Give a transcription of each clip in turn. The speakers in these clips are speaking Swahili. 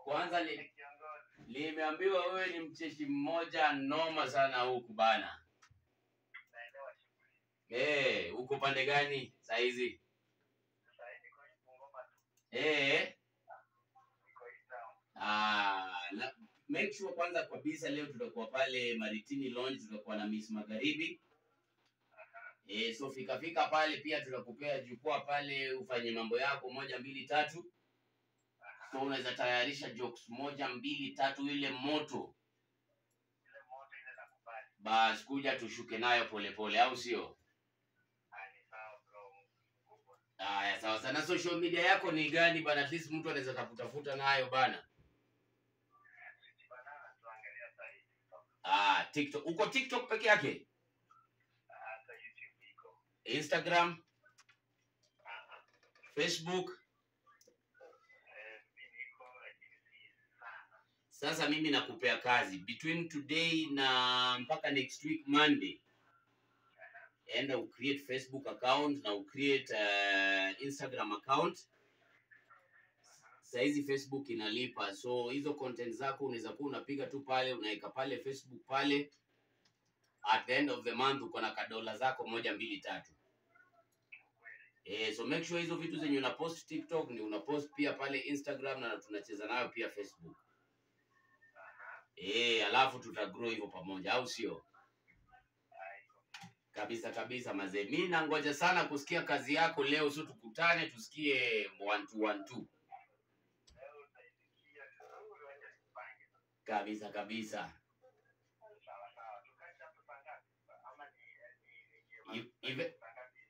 Kwanza nimeambiwa wewe ni mcheshi mmoja noma sana huku bana. Eh, uko pande gani saa hizi? Eh. Make sure kwanza kabisa leo tutakuwa pale Maritini Lounge, tutakuwa na Miss Magharibi. Eh, so fika fika pale pia tutakupea jukwaa pale ufanye mambo yako 1 2 3. So unaweza tayarisha jokes 1 2 3 ile moto. Ile moto ile nakubali. Bas kuja tushuke nayo pole pole, au sio? Ni sawa bro. Haya, sawa sana. Social media yako ni gani bana? At least mtu anaweza kutafuta nayo bana. Ah, TikTok. Uko TikTok peke yake? Hata YouTube iko. Instagram? Facebook? Sasa mimi nakupea kazi between today na mpaka next week Monday. Enda ucreate Facebook account na ucreate Instagram account. Saizi Facebook inalipa, so hizo content zako unaweza kuwa unapiga tu pale, unaweka pale Facebook pale. At the end of the month uko na kadola zako 1 2 3. So make sure hizo vitu zenye una post TikTok ni una post pia pale Instagram na tunacheza nayo pia Facebook. Alafu tutagrow hivyo pamoja, au sio? Kabisa kabisa mazee. Mimi nangoja sana kusikia kazi yako leo, sio tukutane tusikie 1 2 1 2. Kabisa kabisa.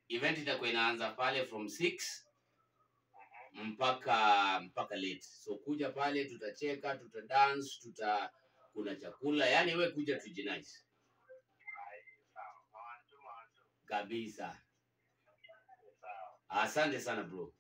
Event itakuwa inaanza pale from 6 mpaka late. So kuja pale tutacheka, tutadance, kuna chakula, yani we kuja tujinice. Kabisa. Asante sana bro.